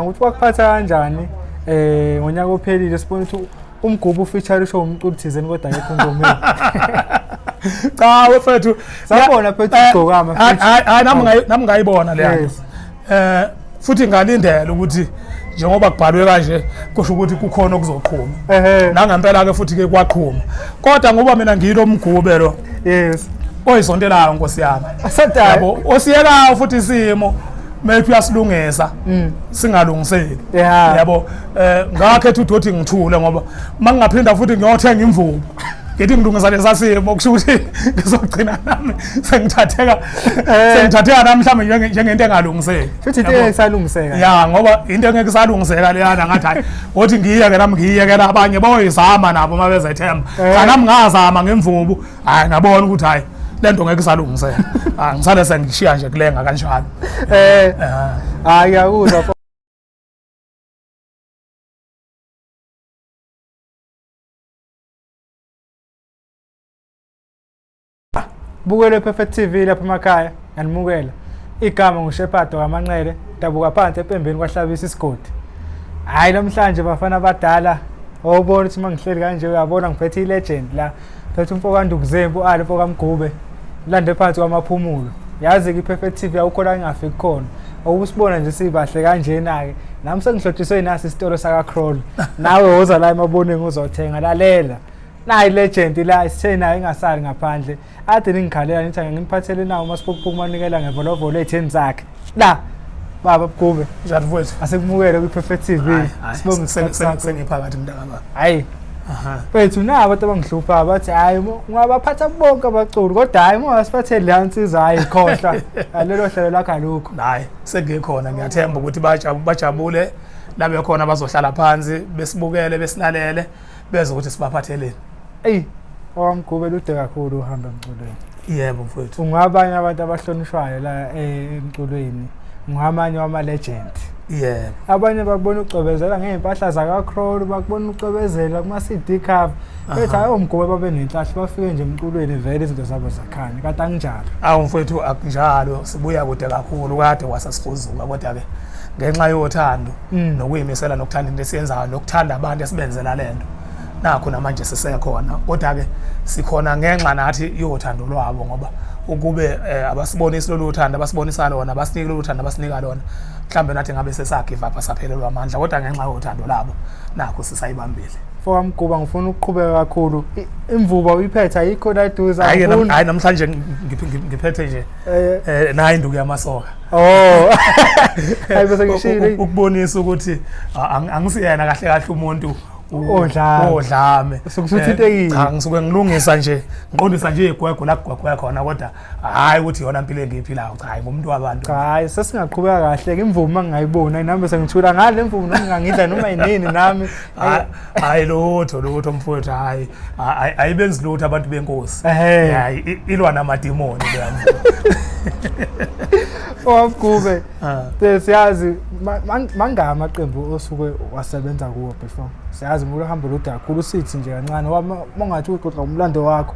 Ukuthi kwakuphatha kanjani ngonyaka ophelile sibona ukuthi umgubu ufeature usho umculo thizeni kodwa akekho engomeni. Cha wefethu Sabona phethu igcokama hayi nami ngayibona leya nto. Futhi ngalindela ukuthi njengoba kubhalwe kanje kusho ukuthi kukhona okuzoqhuma. Nangempela ke futhi ke kwaqhuma. Kodwa ngoba mina ngiyilo mgube lo. Yes. Oyizontelayo Nkosi yami. Yabo osiyekayo futhi isimo maybe uyasilungisa singalungiseki. Yabo ngakhetha ukuthi ngithule ngoba mangingaphinda futhi ngiyothenga imvubu. Ngithi ngilungisa lesa simo kusho ukuthi ngizogcina nami sengithatheka sengithatheka nami mhlawumbe njengento engalungiseki. Futhi into engeke isalungiseka. Ya ngoba into engeke isalungiseka leyana ngathi hayi othi ngiyeke nami ngiyekela abanye boyizama nabo uma bezethemba. Cha nami ngazama ngemvubu hayi ngabona ukuthi hayi lento ngeke isalungiseka. Ngisale sengishiya nje kulenga kanjalo. Hayi ngiyakuzwa. Bukele Perfect TV lapha emakhaya, ngiyanimukela. Igama nguShepherd kaManqele, dabuka phansi ePembeni kwaHlabisa isigodi. Hayi namhlanje bafana abadala, awubona ukuthi mangihleli kanje uyabona ngiphethe ilegend la. Phethe umfo kaNdukuzempu, ali mfo kaMgube. Lande phansi kwamaphumulo. Yazi ke iPerfect TV awukho la ngingafiki khona. Awusibona nje sibahle kanjena ke. Nami sengihlotshiswe nasi isitolo saka Crawl. Nawe woza la emaboneni uzothenga lalela. Nayi legend la isithe nayo ingasali ngaphandle. Ade ningikhalela nithi ngimiphathele nawo uMasiphukuphuku manikela ngevolovolo ezitheni zakhe. La baba Mgube Njani mfowethu? Asikumukele kwi-Perfect TV. Sibonge isikhathi sakho. Sengiphakathi mntakababa. Hayi. Mfethu nabo abantu abangihlupha bathi hayi ungabaphatha bonke abaculi kodwa hayi uma ungasiphatheli leya nsizwa hayi khohlwa. Lelo hlelo lakho alukho. Hayi sengikhona ngiyathemba ukuthi bajabule labe khona bazohlala phansi besibukele besilalele bezwe ukuthi sibaphatheleni. Eyi owamgube lude kakhulu uhambe emculweni. Yebo mfowethu. Ungabanye abantu abahlonishwayo la emculweni. Ngamanye wama legend. Yebo. Abanye bakubona ucwebezela ngey'mpahla zakaCrawl, bakubona ucwebezela kuma-CD cover. Bethi hayi omgube babe nenhlahla bafike nje emculweni vele izinto zabo zakhanya. Kanti akunjalo. Awu mfowethu akunjalo sibuya kude kakhulu kade kwasasihuzuka kodwa ke ngenxa yothando nokuyimisela nokuthanda into esiyenzayo nokuthanda abantu esibenzela lento. Nakho namanje sisekhona kodwa ke sikhona ngenxa nathi yothando lwabo ngoba ukube abasibonisi lolu thando abasibonisa lona abasiniki lolu thando abasinika lona mhlambe nathi ngabe sesagive up saphelelwa amandla kodwa ngenxa yothando labo nakho sisayibambile. Mfoka Mguba ngifuna ukuqhubeka kakhulu. Imvuba uyiphethe ayikho la eduze. Hayi hayi namhlanje ngiphethe nje nayi induku yamasoka. Oh. Hayi bese ngishilo ukubonisa ukuthi angisiyena kahle kahle umuntu odlame. Usuke Cha ngisuke ngilungisa nje ngiqondisa nje igwegwe la kugwegwe khona kodwa hayi ukuthi yona impilo engiyiphilayo cha ngumuntu wabantu. Cha hayi sesingaqhubeka kahle imvumo mangingayibona nami bese ngithula ngale imvumo noma ngingangidla noma yinini nami. Hayi lutho lutho mfowethu hayi ayibenzi lutho abantu benkosi. Hayi ilwa namadimoni leya mvumo. Owamgube. Siyazi mangaka amaqembu osuke wasebenza kuwo before. Siyazi ngoba uhambo lude kakhulu sithi nje kancane mongathi uxoxa umlando wakho.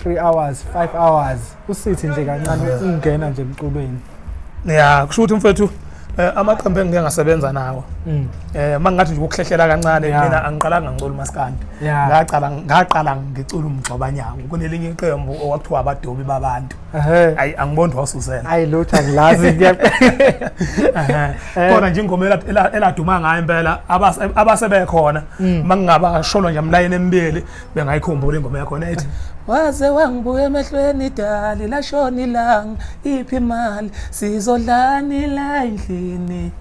3 hours 5 hours usithi nje kancane ungena nje emculweni. Ya kusho ukuthi mfethu amaqembu engike ngasebenza nawo. Mangingathi nje ukuhlehlela kancane mina angiqalanga ngicula umaskandi. Ngaqala ngicula umgxobanyawo kunelinye iqembu okwakuthiwa abadobi babantu. Ayi angiboni wasusela. Ayi lutho angilazi Khona nje ingoma eladuma ngayo impela abasebekhona mangingabasholo nje amlayini emibili bengayikhumbula ingoma yakhona ethi waze wangibuka emehlweni dali lashona ilanga iphi imali sizodlani la endlini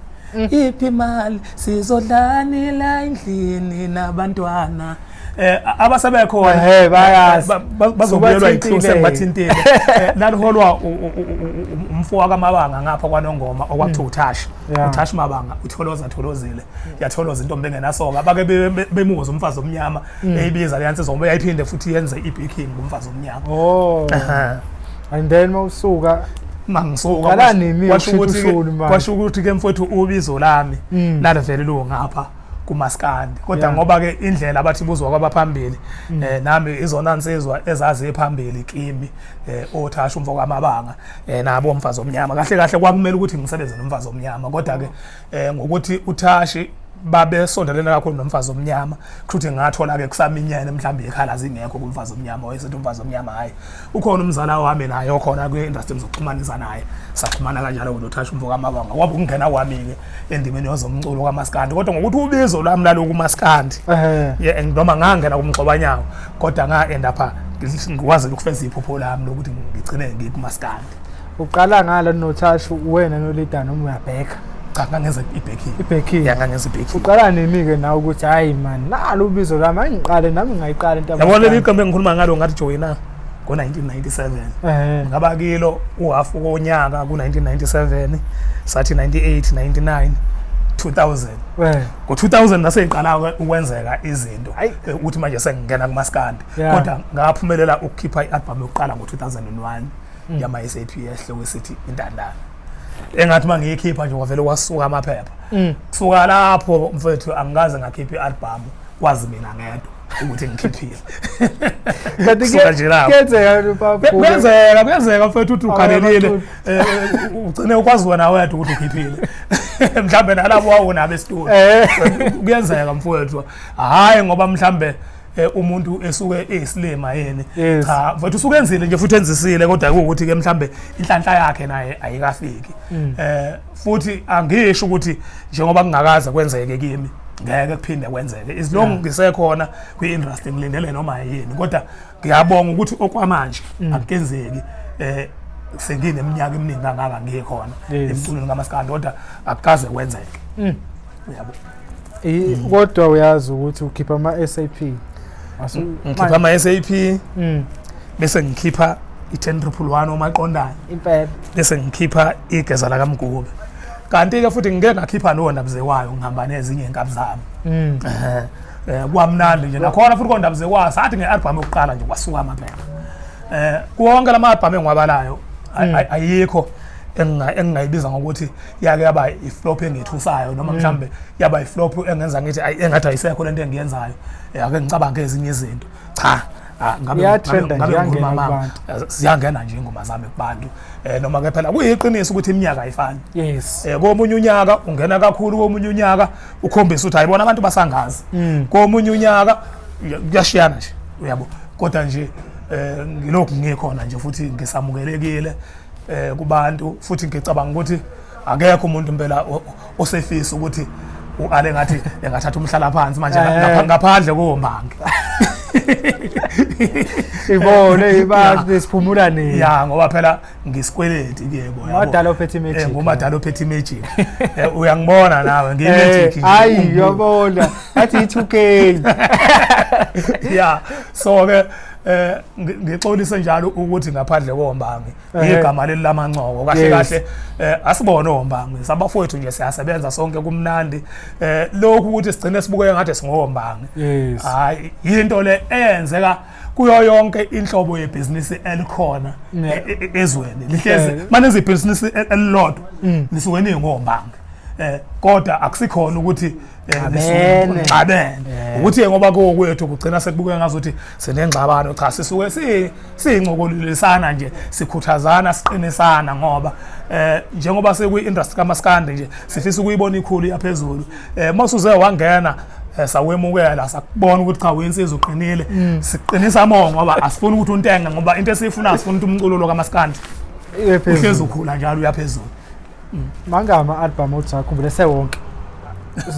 iphi imali sizodlani la endlini nabantwana. Abasebekhona bayazi bazobuyelwa yinhlu sengibathintile. Laliholwa umfo wakaMabanga ngapha kwaNongoma okwakuthiwa uThashi. uThashi Mabanga utholoza tholozile yatholoza intombi engenasoka bake bemuza umfazi omnyama eyibiza le nsizwa ngoba yayiphinde futhi yenze ibhiking kumfazi omnyama. Oh. And then mawusuka mangisuka kwasho ukuthi ke mfowethu ubizo lami lalivele lungapha kumaskandi kodwa ngoba ke indlela abathi buzwa kwabaphambili nami izona nsizwa ezazi phambili kimi othasha umfo kamabanga nabo umfazi omnyama. Kahle kahle kwakumele ukuthi ngisebenze nomfazi omnyama, kodwa ke ngokuthi uthashi babesondelene kakhulu nomfazi omnyama, kushuthi ngathola ke kusaminyene mhlawumbe ikhala zingekho kumfazi omnyama. Wayesethi umfazi omnyama, hayi, ukhona umzala wami naye okhona kwi-industry, ngizoxhumanisa naye. Saxhumana kanjalo nothasha umfo kamabanga. Kwabe ukungena kwami-ke endimeni yozomculo kamaskandi, kodwa ngokuthi ubizo lwami laloku maskandi, noma ngangena kumxobanyawo, kodwa nga-end up ngikwazi ukufeza iphupho lami lokuthi ngigcine ngikumaskandi. Uqala ngalo noThashu wena nolida noma uyabheka? Cha, ngangenza i-backing. I-backing. Ya, ngangenza i-backing. Uqala nini-ke nawe ukuthi, hayi man, nalo ubizo lwami, angiqale nami, ngayiqala into? Yabona leli qembu engikhuluma ngalo, ngathi joyina ngo-1997. Ngaba kilo uhafu konyaka ku-1997, sathi 98, 99, 2000. Ngo-2000 naseyiqala ukwenzeka izinto ukuthi manje sengingena kumaskandi, kodwa ngaphumelela ukukhipha i-album yokuqala ngo-2001 yama-SAP esihloko esithi Intandane, engathi uma ngiyikhipha nje kwavele kwasuka amaphepha. Kusuka lapho mfethu angikaze ngakhipha i-album kwazi mina ngedwa ukuthi ngikhiphile. Kanti Kusuka nje lapho. kuyenzeka baba? Kuyenzeka, kuyenzeka mfethu, uthi ukhalelile, Abaculi. Ugcine ukwazi wena wedwa ukuthi ukhiphile, mhlambe nalabo wawunabo esitulo. Kuyenzeka mfowethu, hhayi ngoba mhlambe umuntu esuke eyisilima yini. Cha mfowethu, usuke enzile nje futhi enzisile, kodwa kuwukuthi ke mhlambe inhlanhla yakhe naye ayikafiki. Futhi angisho ukuthi njengoba kungakaze kwenzeke kimi ngeke kuphinde kwenzeke. As long ngisekhona kwi-industry ngilindele noma yini, kodwa ngiyabonga ukuthi okwamanje akukenzeki. Sengineminyaka eminingi kangaka ngikhona emculweni kamaskandi, kodwa akukaze kwenzeke, uyabo. Kodwa uyazi ukuthi ukhipha ama-SAP? Ngikhipha ama-SAP, bese ngikhipha i-10 111 omaqondana. Impela. Bese ngikhipha igeza lakamgube, kanti-ke futhi ngike ngakhipha nondabuzekwayo ngihamba nezinye iy'nkabi zami. Kwamnandi nje nakhona futhi kondabuzekwayo, sathi nge-album yokuqala nje kwasuka amaphepha. Kuwonke lama album engiwabalayo, ayikho engingayibiza ngokuthi yake yaba i-flop engithusayo, noma mhlambe yaba i-flop engenza ngithi ayi, engathi ayisekho lento engiyenzayo, ake ngicabange ezinye izinto. Cha, ngabe Iyatrenda ngabe nje, ngikhuluma iyangena amanga. kubantu. Ziyangena nje ingoma zami kubantu, noma ke phela kuyiqiniso ukuthi iminyaka ayifani. Komunye unyaka ungena kakhulu, komunye unyaka ukhombisa ukuthi ayibona abantu basangazi, komunye unyaka kuyashiyana nje, uyabo. Kodwa nje ngilokhu ngikhona nje futhi ngisamukelekile kubantu, futhi ngicabanga ukuthi akekho umuntu impela osefisa ukuthi uale ngathi engathatha umhlala phansi manje ngaphandle kombangi. Ibone ibantu siphumula nini. Ya, ngoba phela ngisikweleti kuyebo, yabo. Umadala ophethe imagic. Ngumadala ophethe imagic. Uyangibona nawe, ngiyimagic nje. Hayi, uyabona athi i-2K. Ya, so ke ngixolise njalo ukuthi ngaphandle kombangi, igama leli lamancoko kahle kahle, asibone ombangi, sabafowethu nje, siyasebenza sonke, kumnandi. Lokhu ukuthi sigcine sibukeke ngathi singombangi, hayi, into le eyenzeka kuyo yonke inhlobo yebhizinisi elikhona ezweni lihlezi manenza ibhizinisi elilodwa, nisuke ningombangi, kodwa akusikhona ukuthi Xabene. Nixabene, ukuthi ngoba kokwethu kugcina sekubukeka ngazuthi sinengxabano. Cha, sisuke siyincokolisana nje, sikhuthazana, siqinisana, ngoba njengoba sekwi-industry kamaskandi nje sifisa ukuyibona ikhulu yaphezulu. Masuze wangena, sawemukela, sakubona ukuthi cha, uyinsizwa, uqinile, siqinisa mo ngoba asifuni ukuthi untenge, ngoba into esiyifunayo, sifuna ukuthi umculo lo kamaskandi Iye phezulu. Uhlezi ukhula njalo, uyaphezulu. Mangama album othi akhumbule sewonke?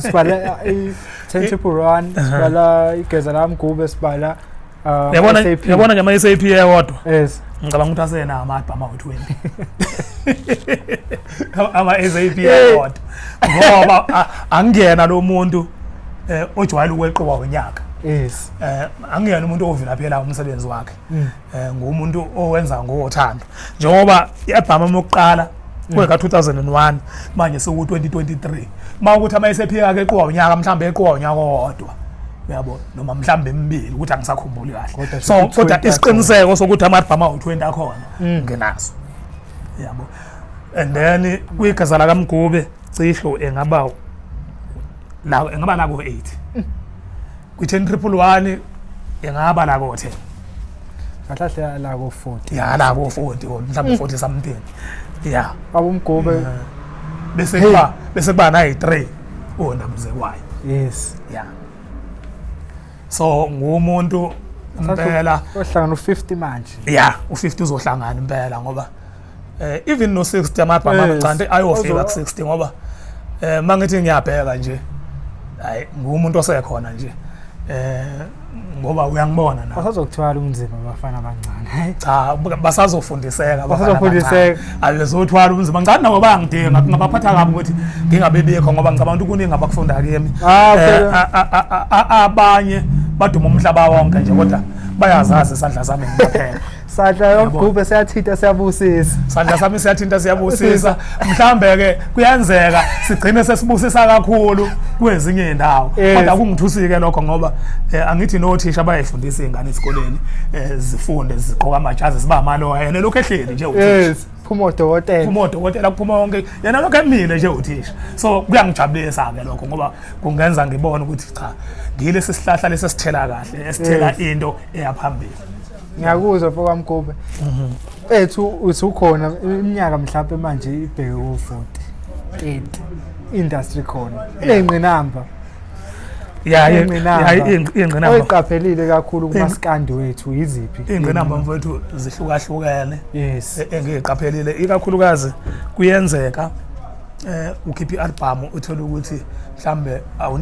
Sibala i-10 111, sibala igeza lamgube, sibala Yabona. SAP. Yabona nje ama-SAP eyodwa, ngicabanga ukuthi asenawo ama-album awu-20 ama-SAP eyodwa, ngoba angiyena lo muntu ojwayele ukweqiwa unyaka. Angiyena umuntu ovilaphela umsebenzi wakhe. Ngumuntu owenza ngothando, njengoba i-album yami yokuqala kweka 2001, manje seku 2023. Mawukuthi ama SAP ake eqiwa unyaka, mhlawumbe eqiwa unyaka owodwa, uyabo, noma mhlawumbe emibili, ukuthi angisakhumbuli kahle. Kodwa so shuthi kodwa 20. Isiqiniseko sokuthi ama-album awu-20 akhona ngenaso, yabo. And then kwigazala kaMgube cisho engaba La engaba la ko 8. Kwi 10 triple 1 engaba la ko 10. Kahle kahle la ko 40. Ya, la ko 40 or mhlawumbe 40 something. Ya. Baba uMgube. Bese kuba nayi 3 ondabuzekwayo. Ya. So ngumuntu impela. Ohlangana u50 manje. Ya, u50 uzohlangana impela, ngoba even no 60 amabhama amancane ayofika ku 60, ngoba mangithi ngiyabheka nje, hayi, ngumuntu osekhona nje, ngoba uyangibona na. Basazokuthwala umzimba abafana abancane. Hayi. Cha, basazofundiseka abafana. Basazofundiseka. Abancane. Abezothwala umzimba ngicane nabo bayangidinga, ngingabaphatha kabi ukuthi ngingabebikho, ngoba ngicabanga ukuthi kuningi abakufunda kimi. Abanye baduma umhlaba wonke nje, kodwa bayazazi isandla sami ngibapheka. Sadla yomgube siyathinta, siyabusisa. Sandla sami siyathinta, siyabusisa. Mhlambe ke kuyenzeka sigcine sesibusisa kakhulu kwezinye indawo, kodwa kungithusi-ke lokho, ngoba angithi nothisha bayayifundisa iy'ngane esikoleni, zifunde, zigqoka amajazi, ziba amaloya, yena lokhu ehleli nje uthisha. Yes, phuma odokotela. Kuphuma odokotela, kuphuma wonke, yena lokhu emile nje uthisha. So kuyangijabulisa-ke lokho, ngoba kungenza ngibone ukuthi cha, ngilesi sihlahla lesi esithela kahle, esithela into eyaphambili. Ngiyakuzwa, mfo kaMgube. Ethu uthi ukhona iminyaka mhlawumbe manje ibheke ku-40, 30, industry khona iney'ngqinamba. Ya. Ingqinamba. Iy'ngqinamba Oyiqaphelile kakhulu kumaskandi wethu yiziphi? Iy'ngqinamba, mfowethu, zihlukahlukene. Engiyiqaphelile ikakhulukazi, kuyenzeka ukhipha i-album, uthole ukuthi mhlambe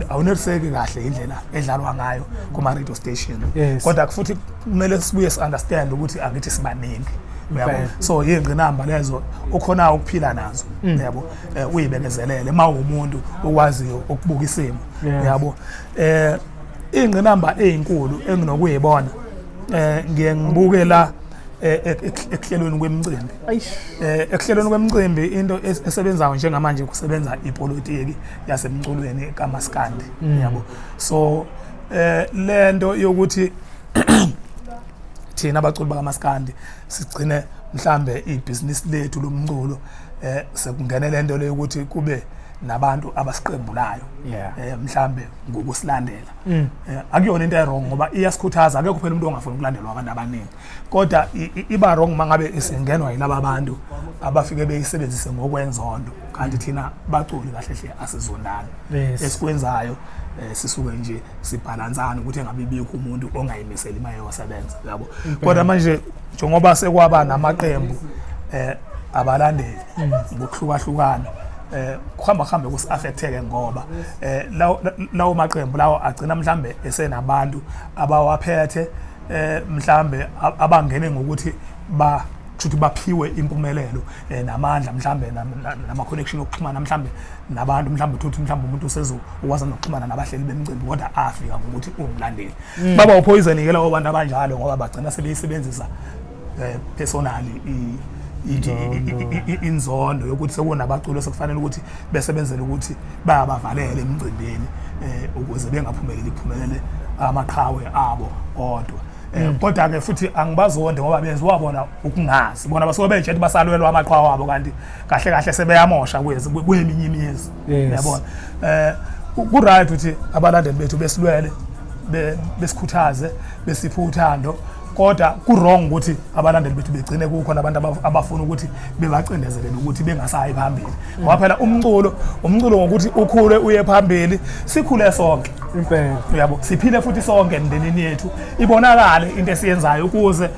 awuneliseki kahle indlela edlalwa ngayo kuma radio station. Kodwa futhi kumele sibuye si-understand ukuthi angithi sibaningi, uyabo? So iy'ngqinamba lezo ukhona ukuphila nazo, yabo, uyibekezelele uma uwumuntu okwaziyo ukubuka isimo. Yabo, iy'ngqinamba ey'nkulu enginokuyibona, ngiye ngibuke la ekuhlelweni kwemicimbi. Eish. Ekuhlelweni kwemicimbi, into esebenzayo njengamanje kusebenza ipolitiki yasemculweni kaMaskandi, yabo. So lento yokuthi thina abaculi bakaMaskandi sigcine mhlambe ibhizinisi lethu lomculo sekungene lento leyo ukuthi kube nabantu abasiqembulayo, mhlambe ngokusilandela. Akuyona into e-wrong, ngoba iyasikhuthaza. Akekho phela umuntu ongafuni ukulandelwa abantu abaningi, kodwa iba wrong mangabe isingenwa yilaba bantu abafike beyisebenzise ngokwenzondo, kanti thina baculi kahle hle asizondani. Esikwenzayo sisuke nje sibhalansana ukuthi engabe bikho umuntu ongayimiseli uma eyosebenza, yabo. Kodwa manje njengoba sekwaba namaqembu abalandeli ngokuhlukahlukana, kuhamba kuhambe kusi-affecteke, ngoba lawo maqembu lawo agcina mhlambe esenabantu abawaphethe, mhlambe abangene ngokuthi ba kushuthi baphiwe impumelelo namandla, mhlambe nama connection okuxhumana mhlambe nabantu, mhlambe uthuthi mhlambe umuntu usezo ukwazi nokuxhumana nabahleli bemicimbi, kodwa afika ngokuthi ungumlandeli. Baba upoison ke labo bantu abanjalo, ngoba bagcina sebeyisebenzisa personally inzondo yokuthi sekunabaculo sekufanele ukuthi besebenzele ukuthi bayabavalela emcimbini ukuze bengaphumeleli, kuphumelele amaqhawe abo odwa. Kodwa ke futhi angibazonde, ngoba benziwa bona ukungazi. Bona basuke beyitshela basalwelwa amaqhawe abo, kanti kahle kahle sebeyamosha kwezi kweminye imizi. Uyabona, ku right ukuthi abalandeli bethu besilwele, besikhuthaze, besiphe uthando, kodwa ku wrong ukuthi abalandeli bethu begcine kukhona abantu abafuna ukuthi bebacindezele ukuthi bengasayi phambili, ngoba phela umculo ngokuthi ukhule uye phambili, sikhule sonke. Uyabo, siphile futhi sonke emndenini yethu, ibonakale into esiyenzayo, ukuze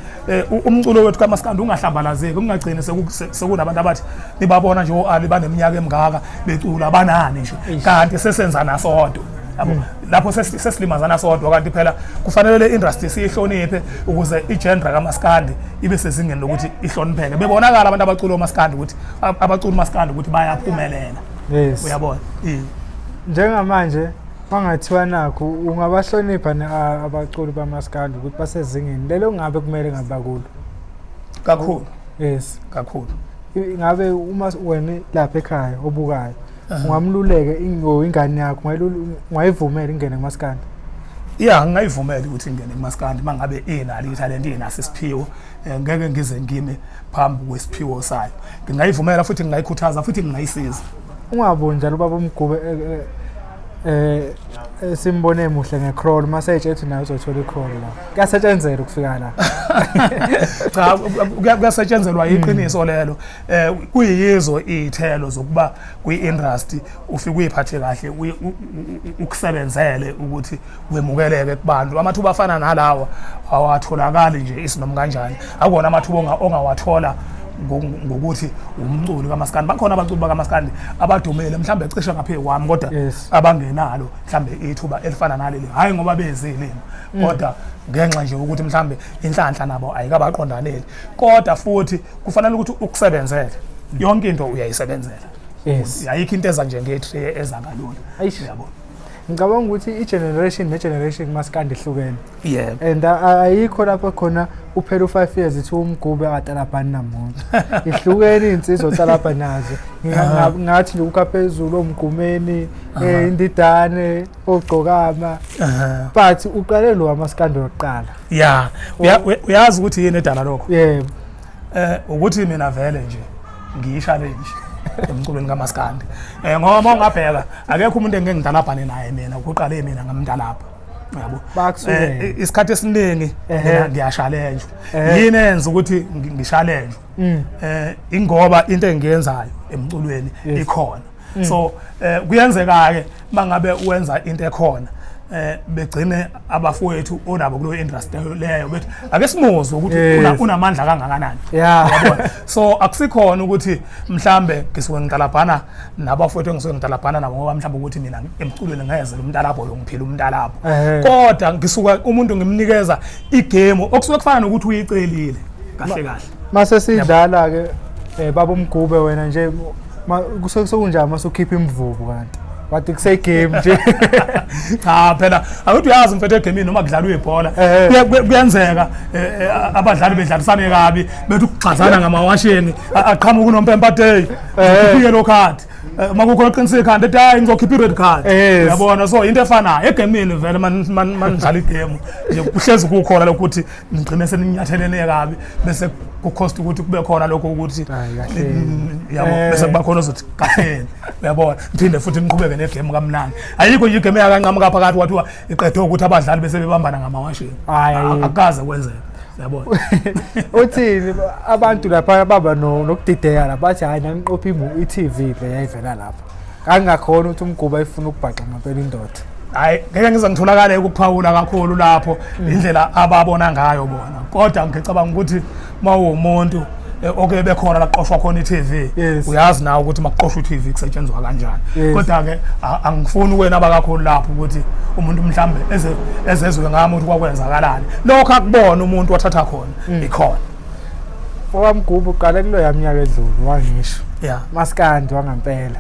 umculo wethu kaMaskandi ungahlambalazeki, ungagcini sekunabantu abathi nibabona nje o-Ali baneminyaka emingaka becula, banani nje, kanti sesenzana sodwa, yabo. Lapho sesilimazana sodwa, kanti phela kufanele le industry siyihloniphe ukuze igenre kaMaskandi ibe sezingeni lokuthi ihlonipheke, bebonakala abantu abacula omaskandi ukuthi abacula umaskandi ukuthi bayaphumelela. Uyabona. Njengamanje mangathiwa nakho ungabahlonipha abaculi bamaskandi ukuthi basezingeni lelo ngabe kumele ngabe bakulo? Kakhulu. Kakhulu. Ngabe uma wena lapha ekhaya obukayo ungamluleke ingane yakho, ungayivumela ingene kumaskandi? Ya, ngingayivumela ukuthi ingene kumaskandi uma ngabe inalo ithalente, inaso isiphiwo. Ngeke ngize ngime phambi kwesiphiwo sayo. Ngingayivumela futhi ngingayikhuthaza futhi ngingayisiza. Ungaboni njalo ubaba uMgube. Simbone muhle ngecrawl mase etshethu naye uzothola icrawl la. Kuyasetshenzela ukufika la. Cha, kuyasetshenzelwa, iqiniso lelo. Kuyizo iy'thelo zokuba kwi-industry, ufike uyiphathe kahle, ukusebenzele ukuthi wemukeleke kubantu. Amathuba afana nalawa awatholakali nje isinoma kanjani. Akuwona amathuba ongawathola ngokuthi umculi kamaskandi. Bakhona abaculi bakamaskandi abadumile, mhlawumbe cishe ngaphezu kwami, kodwa abangenalo mhlawumbe ithuba elifana naleli, hhayi ngoba bezilima, kodwa ngenxa nje ukuthi mhlawumbe inhlanhla nabo ayikabaqondaneli. Kodwa futhi kufanele ukuthi ukusebenzele. Yonke into uyayisebenzela. Ayikho into eza nje nge-tray, eza kalula. Eish. Uyabo. Ngicabanga ukuthi i-generation ne-generation kumaskandi ihlukene. And ayikho lapho khona uphela u-5 years ithi umgube akatalabhani namuntu. Ihlukene iy'nsizwa otalabha nazo. Ngathi nje ukha phezulu omgqumeni, indidane, ogqokama. But uqale lo wamaskandi wokuqala. Ya, uyazi ukuthi yini edala lokho? Yebo. Ukuthi mina vele nje ngiyi-challenge emculweni kamaskandi, ngoba uma ungabheka akekho umuntu engeke ngidalabhane naye mina. Kuqale mina ngamdalapha, yabo. Bakusukela. Isikhathi esiningi mina ngiyashalenjwa. Yini enza ukuthi ngishalenjwe? Ingoba into engiyenzayo emculweni ikhona. So kuyenzeka ke mangabe wenza into ekhona, begcine abafowethu onabo kulo industry leyo bethi ake simuzwe ukuthi unamandla kangakanani. Yabona, so akusikhona ukuthi mhlambe ngisuke ngitalabhana nabafowethu engisuke ngitalabhana nabo ngoba mhlambe ukuthi mina emculweni ngeze lo mntalapho lo ngiphila umntalapho, kodwa ngisuka umuntu ngimnikeza igame okusuke kufana nokuthi uyicelile kahle kahle. Mase sidlala ke, baba umgube, wena nje kusuke sekunjani mase ukhipha imvubu, kanti wathi kusegame nje? Cha, phela akuthi uyazi mfethu, egemini noma kudlalwa ibhola, kuyenzeka abadlali bedlalisane kabi, bethi ukugxazana ngamawasheni, aqhamuka unompempe athi hey, ufike lo card. Uma kukhona oqinisa ikhanda ethi hayi, ngizokhipha i-red card. Uyabona, so into efanayo egemini vele, manidlala igame nje kuhlezi kukhona lokhu ukuthi nigcine seninyathelene kabi, bese kukhosta ukuthi kube khona lokho ukuthi Hayi, kahle. Yabo, bese kuba khona ozothi kahleni, uyabona, niphinde futhi niqhubeke negame kamnandi. Ayikho nje igame yakanqamuka phakathi kwathiwa iqedwe ukuthi abadlali bese bebambana ngamawashini. Hhayi, ayikho. Akukaze kwenzeka, uyabona. Uthini abantu lapha baba nokudideka lapha, bathi hayi, naniqopha i-TV le yayivela lapha, kangakhona ukuthi umguba ifuna ukubhaxa ngempela indoda? Hayi, ngeke ngize ngitholakale ukuphawula kakhulu lapho, indlela ababona ngayo bona, kodwa ngicabanga ukuthi uma uwumuntu oke bekhona la kuqoshwa khona i-TV, uyazi nawe ukuthi makuqoshwa i-TV kusetshenzwa kanjani. Kodwa-ke angifuni ukwenaba kakhulu lapho ukuthi umuntu mhlambe ezezwe ngami ukuthi kwakwenzakalani. Lokho akubona umuntu wathatha khona ikhona. Owamgubhu uqale kuloya minyaka edlule, wangisho maskandi wangampela,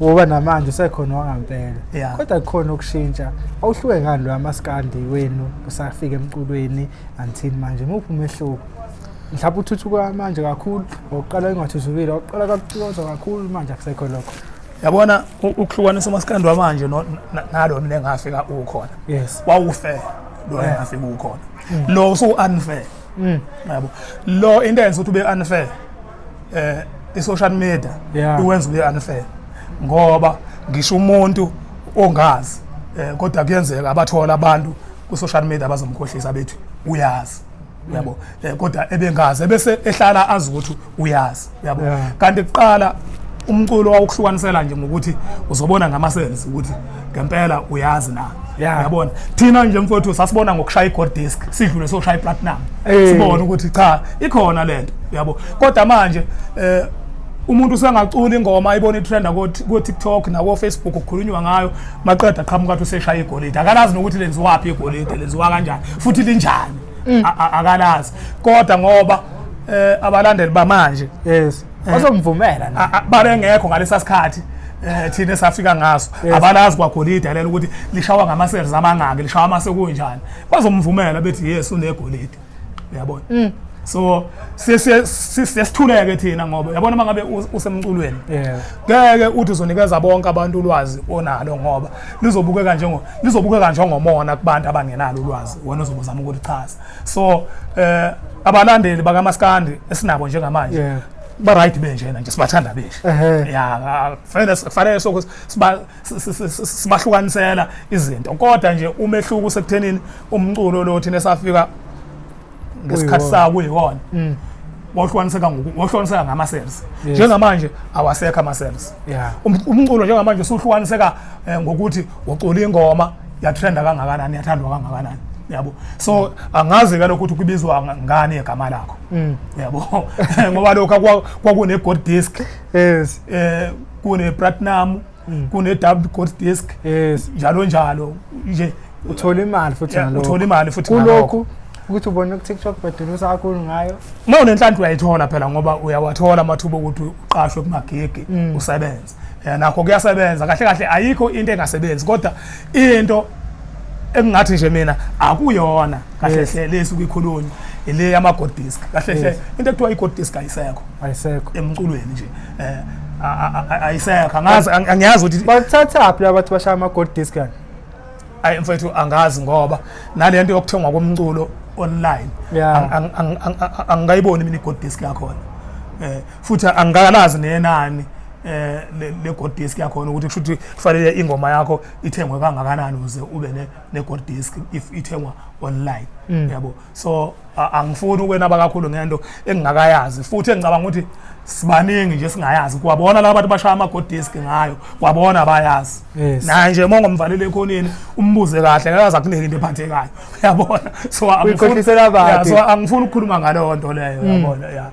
woba namanje usekhona wangampela, kodwa kukhona ukushintsha. Awuhluke ngani lo maskandi wenu usafika emculweni until manje? Muphi umehluko? Mhlawumbe uthuthuka manje kakhulu, ngokuqala engathuthukile, waqala kakucikoza kakhulu, manje akusekho lokho. Yabona, ukuhlukanisa umasikandi wamanje nalo mina engafika ukhona, wawufair lo engafika ukhona, lo usu-unfair. Yabo, lo into eyenza ukuthi ube unfair, i-social media iwenza ube unfair, ngoba ngisho umuntu ongazi, kodwa kuyenzeka abathola abantu ku-social media abazomkhohlisa bethi uyazi, uyabo, kodwa ebengazi, ebese ehlala azi ukuthi uyazi, uyabo. Kanti kuqala umculo wawukuhlukanisela nje ngokuthi uzobona ngama-sense ukuthi ngempela uyazi na. Uyabona, thina nje mfowethu sasibona ngokushaya i-gold disc, sidlule soshaya i-platinum, sibone ukuthi cha, ikhona lento, uyabo. Kodwa manje umuntu usengacula ingoma, ayibona itrenda ko-TikTok nako-Facebook, kukhulunywa ngayo, maqeda qhamuka athi useshaya igolide, akalazi nokuthi lenziwaphi igolide, lenziwa kanjani futhi linjani. Akalazi, kodwa ngoba abalandeli bamanje bazomvumela na. Babengekho ngalesa sikhathi thina esafika ngaso, abalazi kwagolide lelo ukuthi lishawa ngama-series amangaki, lishawa amase kunjani, bazomvumela bethi yes, unegolide, uyabona. So siyasithuleke thina, ngoba uyabona uma ngabe usemculweni, ngeke uthi uzonikeza bonke abantu ulwazi onalo, ngoba lizobukeka njengomona kubantu abangenalo ulwazi wena ozobe uzama ukulichaza. So abalandeli bakamaskandi esinabo njengamanje, Ba right benjena nje, sibathanda benje. Ya, kufanele sokho sibahlukanisela izinto, kodwa nje umehluko usekuthenini umculo lo thina esafika ngesikhathi sawo kuyiwona wohlukaniseka ngama-sales. Njengamanje awasekho ama-sales. Umculo njengamanje usuhlukaniseka ngokuthi ucula ingoma yatrenda kangakanani, yathandwa kangakanani, yabo. So angazi ke lokho ukuthi kubizwa ngani igama lakho, yabo, ngoba lokho kwakune gold disc, yes, kune platinum, kune double gold disc, yes, njalo njalo nje. Uthola imali futhi ngalokho. Uthola imali futhi kulokhu ukuthi ubone ku TikTok bedulusa kakhulu ngayo. Uma unenhlanhla uyayithola phela, ngoba uyawathola amathuba okuthi uqashwe kumagigi, usebenze. Nakho kuyasebenza kahle kahle, ayikho into engasebenzi, kodwa into engingathi nje mina akuyona kahle hle lesi kuyikhulunywa ile yama gold disc. Kahle hle into ekuthiwa i gold disc ayisekho, ayisekho emculweni nje, ayisekho. Angazi, angiyazi ukuthi bathathaphi labantu bashaya ama gold disc yani. Ayi mfethu, angazi, ngoba nalento yokuthengwa komculo online angikayiboni mina i-gold disc yakhona, futhi angikalazi nenani le gold disc yakhona, ukuthi kusho ukuthi kufanele ingoma yakho ithengwe kangakanani ukuze ube ne gold disc if ithengwa online, yabo. So angifuni ukwenaba kakhulu ngento engingakayazi, futhi engicabanga ukuthi sibaningi nje singayazi. Kwabona laba bantu bashaya ama gold disc ngayo, kwabona bayazi. Naye nje uma ungomvalele ekhoneni umbuze kahle, ngeke aze akunike into ephathekayo, uyabona. So angifuni ukukhuluma ngaleyo nto leyo, uyabona. Ya.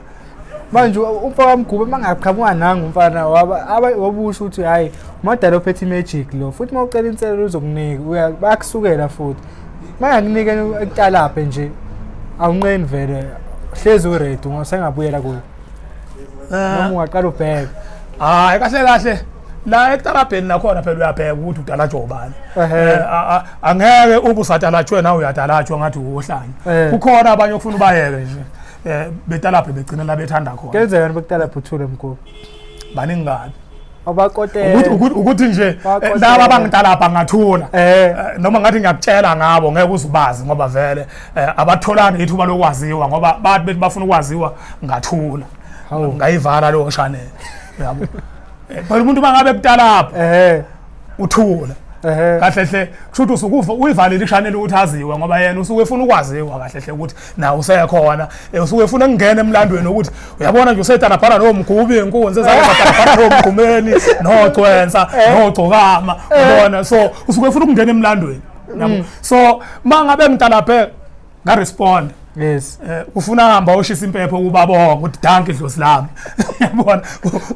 Manje umfaka Mgube mangaqhamuka nangu umfana wabusho ukuthi hayi, umadala ophethe imagic lo, futhi uma ucela inselelo uzokunika, bayakusukela futhi mangakunike ekutalaphe nje, awunqeni vele, hlezi uready, ungasengabuyela kuyo noma ungaqala ubheke? Hayi, kahle kahle la ekutalabheni nakhona phela uyabheka ukuthi utalajwa ubani. Angeke ube usatalajwe nawe uyatalajwa ngathi uwohlanya. Kukhona abanye okufuna ubayeke nje, betalabhe begcina la bethanda khona. Kenzeka bekutalabhe uthule, Mkhulu? Baningi kabi. Abakotela. Ukuthi nje laba abangitalabha ngathula, noma ngathi ngiyakutshela ngabo, ngeke uzubazi, ngoba vele abatholanga ithuba lokwaziwa, ngoba bathi bethi bafuna ukwaziwa, ngathula, ngayivala leyo channel, yabo. Phela umuntu mangabe kutalapha uthula kahle hle, kusho ukuthi usuke uyivalile i-channel ukuthi aziwe, ngoba yena usuke efuna ukwaziwa kahle hle ukuthi nawe usekhona, usuke efuna ukungena emlandweni ukuthi uyabona nje usetalabhana noMgubi, inkunzi ezatalabhana noMgqumeni noGcwensa noGcokama, ubona. So usuke efuna ukungena emlandweni, yabo. So mangabe ngitalabhe nga-respond, ufuna hamba oshisa impepho ukuba bonke ukuthi dankie dlozi lami, yabona,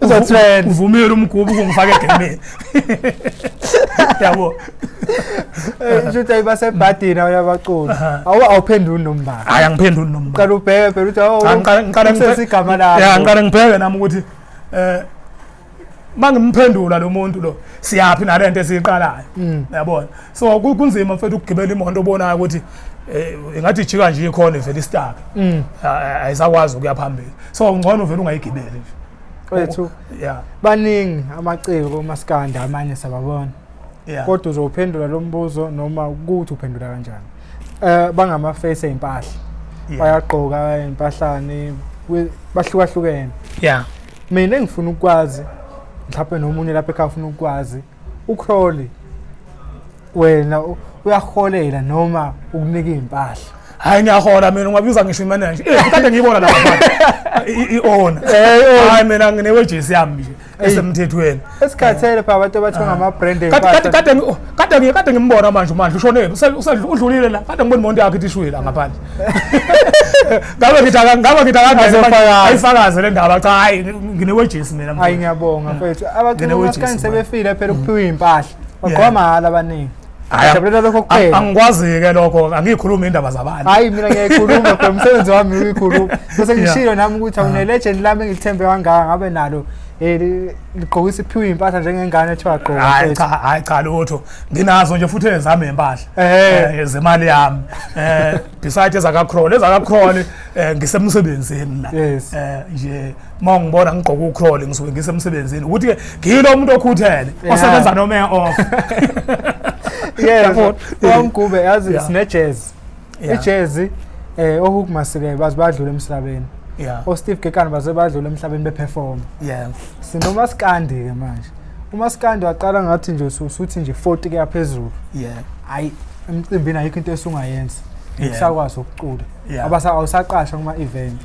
uzotrend, uvumile uMgubi ukungifaka egemeni, yabo. Nje ayibasebhadini abanye abaculi, awuphenduli nombala? Hayi, angiphenduli nombala. Qala ubheke phela ukuthi awu ngiqale igama lakho. Ya, ngiqale ngibheke nami ukuthi mangimphendula lo muntu lo, siyaphi nalento esiyiqalayo, yabona. So kunzima mfethu ukugibela imoto obonayo ukuthi ingathi ijika nje ikhona ivele i-stuck, ayisakwazi ukuya phambili. So ngcono vele ungayigibeli nje. Wethu, baningi amaciko komaskanda, amanye sababona, kodwa uzowuphendula lo mbuzo noma ukuthi uphendula kanjani? Bangama-face ey'mpahla, bayagqoka ey'mpahlani, bahlukahlukene. Mina engifuna ukwazi, mhlawumbe nomunye lapha ekhaya ufuna ukwazi, uCrawley wena uyaholela noma ukunika iy'mpahla? Hayi, ngiyahola mina, ungabiza ngisho imanager. Kade ngiyibona lapha i-owner. Hayi, mina ngine-wages yami nje esemthethweni. Esikhathele pha abantu abathenga ama-brand. Kade ngimbona manje, manje ushone, udlulile la, kade ngibona imoto yakhe ithi ishwile la ngaphandle. Ngabe ngithi ayifakaze le ndaba. Cha, hayi, ngine-wages mina. Hayi, ngiyabonga mfethu. Abaculi maskandi sebefile phela ukuphiwa iy'mpahla, bagqoka mahhala abaningi. Jabulela lokho kuphela. Angikwazi-ke lokho, angiyikhulumi indaba zabantu. Hayi, mina ngiyayikhuluma phela, umsebenzi wami uyikhuluma. Bese ngishilo nami ukuthi awune-legend lami engilithembe kangaka, ngabe nalo ligqokisa, iphiwe iy'mpahla njengengane ethiwa gqoka. Hayi cha, hayi cha, lutho. Nginazo nje futhi ezami iy'mpahla zemali yami, besides ezakaCrawley. EzakaCrawley ngisemsebenzini la. Nje uma ngibona ngigqoka uCrawley, ngisuke ngisemsebenzini, ukuthi-ke ngiyilo umuntu okhuthele osebenza noma e-off. Yes, wamgube yazi, sine-jazz, ijazz oHugh Masekela bazi badlula emhlabeni. O-Steve Kekana baze badlula emhlabeni beperforma. Sinomaskandi-ke manje. Umaskandi waqala ngathi nje usuthi nje 40 kuya phezulu. Hayi, emcimbini ayikho into esungayenza. Usakwazi ukucula. Abasa awusaqashwa kuma event.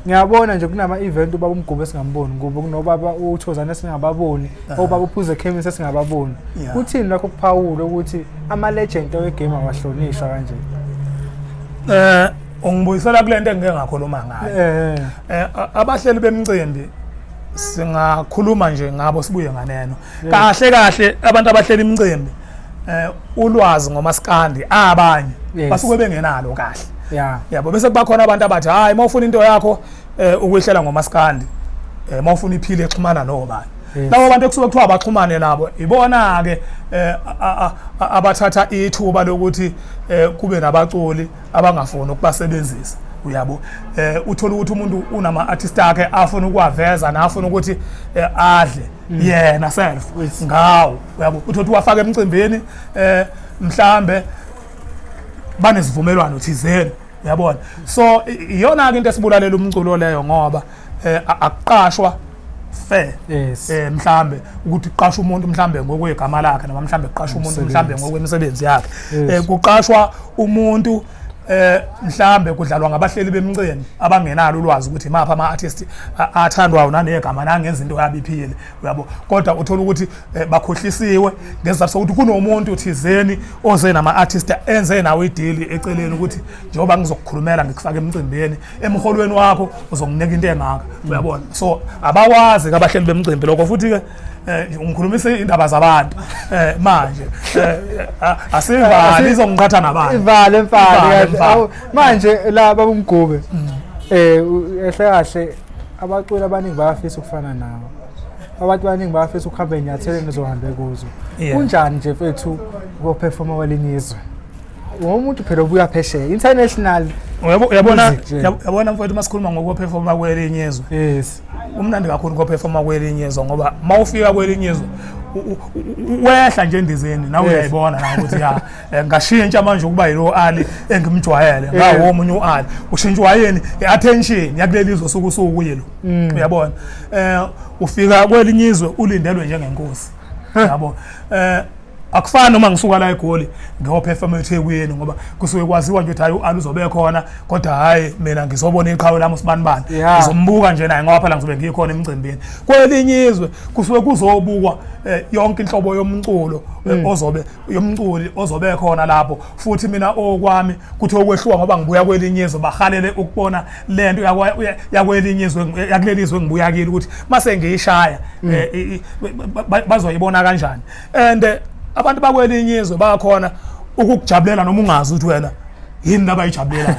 Ngiyabona nje kunama event ubaba uMgube esingamboni, ngoba kunobaba uThozane esingababoni, obaba uPhuze Khemisi esingababoni. Kuthini lokho kuphawula ukuthi ama legend wegame awahlonishwa kanje? Ungibuyisela kulento engike ngakhuluma ngayo. Abahleli bemicimbi singakhuluma nje ngabo sibuye nganeno. Kahle kahle abantu abahleli imicimbi ulwazi ngomaskandi abanye basuke bengenalo kahle. Yabo, bese kuba khona abantu abathi hayi mawufuna into yakho ukuyihlela ngomaskandi, mawufuna iphile exhumana nobani. Labo bantu ekusuke kuthiwa baxhumane nabo ibona ke abathatha ithuba lokuthi kube nabaculi abangafuni ukubasebenzisa. Uyabo, uthola ukuthi umuntu unama artist akhe afuna ukuwaveza nafuna ukuthi adle yena self ngawo. Uyabo, uthola wafaka emcimbini mhlambe banesivumelwano thizeni. Uyabona, so iyona ke into esibulalela umculo leyo, ngoba akuqashwa fair. Mhlambe ukuthi kuqashwa umuntu mhlambe ngokwegama lakhe, noma mhlambe kuqashwa umuntu mhlambe ngokwemisebenzi yakhe. Kuqashwa umuntu mhlambe kudlalwa ngabahleli bemicimbi abangenalo ulwazi ukuthi imaphi ama artist athandwayo nanegama nangenza into yabo iphile. Uyabo, kodwa uthola ukuthi bakhohlisiwe ngesizathu sokuthi kunomuntu thizeni oze nama artist enze nawo ideal eceleni ukuthi njengoba ngizokukhulumela ngikufaka emcimbini, emholweni wakho uzonginika into engaka. Uyabona, so abakwazi ke abahleli bemcimbi lokho. Futhi ke ngikhulumisa indaba zabantu manje, asivali izongiqhatha nabantu. Ivale mfana. Manje la baba uMgube, ehle kahle abaculi abaningi bayafisa ukufana nawe, abantu abaningi bayafisa ukuhamba enyatheleni ozohambe kuzo. Kunjani nje mfethu ukuperforma kwelinye izwe? Umuntu phela obuya phesheya, international. Uyabona, uyabona mfowethu, masikhuluma ngokuperforma kwelinye izwe, umnandi kakhulu ukuperforma kwelinye izwe, ngoba mawufika kwelinye izwe wehla nje endizeni nawe uyayibona na ukuthi ya, ngashintsha manje ukuba yilo Ali engimjwayele ngawo omunye uAli. Ushintshwa yini? I-attention yakuleli izwe osuke usukuyilo. Uyabona, ufika kwelinye izwe ulindelwe njengenkosi. Yabo, akufani noma ngisuka la eGoli ngiyoperforma eThekwini, ngoba kusuke kwaziwa nje ukuthi hayi u-Ali uzobe khona, kodwa hayi mina ngizobona iqhawe lami usibanibani, ngizombuka nje naye ngoba phela ngizobe ngikhona emcimbini. Kwelinye izwe kusuke kuzobukwa yonke inhlobo yomculo ozobe yomculi ozobe khona lapho. Futhi mina okwami kuthi okwehluka ngoba ngibuya kwelinye izwe, bahalele ukubona lento yakwelinye izwe, yakuleli izwe engibuya kilo, ukuthi mase ngiyishaya bazoyibona kanjani. And abantu bakwelinye izwe bakhona ukukujabulela noma ungazi ukuthi wena yini abayijabulelayo.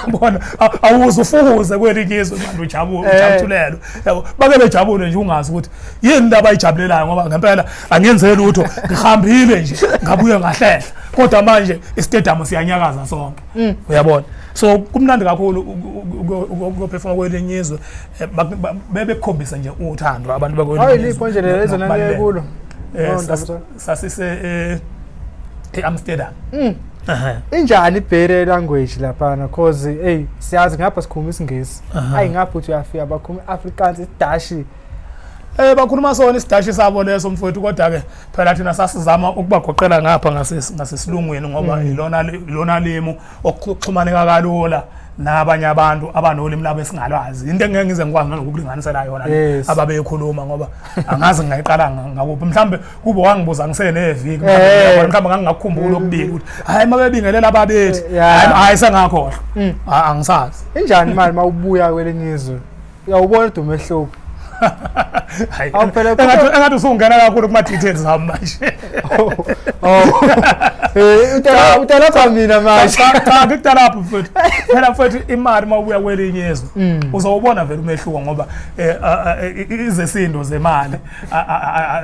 Yabona, awuze ufuze kwelinye izwe manje ujabule, ujabulelwe. Yabo, bake bejabule nje ungazi ukuthi yini abayijabulelayo, ngoba ngempela angenze lutho, ngihambile nje ngabuye ngahlehla, kodwa manje istadium siyanyakaza sonke. Uyabona, so kumnandi kakhulu ukuyoperforma kwelinye izwe, bebekukhombisa nje uthando abantu bakwelinye izwe. Lipho nje lezo naniye kulo? Sasise e-Amsterdam. Injani ibhere language laphana? Cause hey, siyazi ngapha sikhuluma isiNgisi, ayi ngapha uthi uyafika bakhuluma i-Afrikaans, isiDashi. Bakhuluma sona isiDashi sabo leso mfowethu, kodwa ke phela thina sasizama ukubagoqela ngapha ngasesilungwini, ngoba ilona limi okuxhumaneka kalula nabanye abantu abanolimi labo esingalwazi. Into engeke ngize ngikwazi nanokukulinganisela yona ababeyikhuluma, ngoba angazi ngingayiqala ngakuphi. Mhlambe kube wangibuza ngiseneviki, mhlambe ngangingakukhumbula okubili ukuthi hayi mabebingelela ababethi, hayi sengakhohlwa, angisazi. Injani imali mawubuya kwelinye izwe? Uyawubona ukuthi umehluko? Hayi, engathi usungena kakhulu kuma-details ami manje. Oh, utalapha mina manje. Cha, ngikutalapha mfethu. Phela mfethu, imali uma ubuya kwelinye izwe uzowubona vele umehluko, ngoba izesindo zemali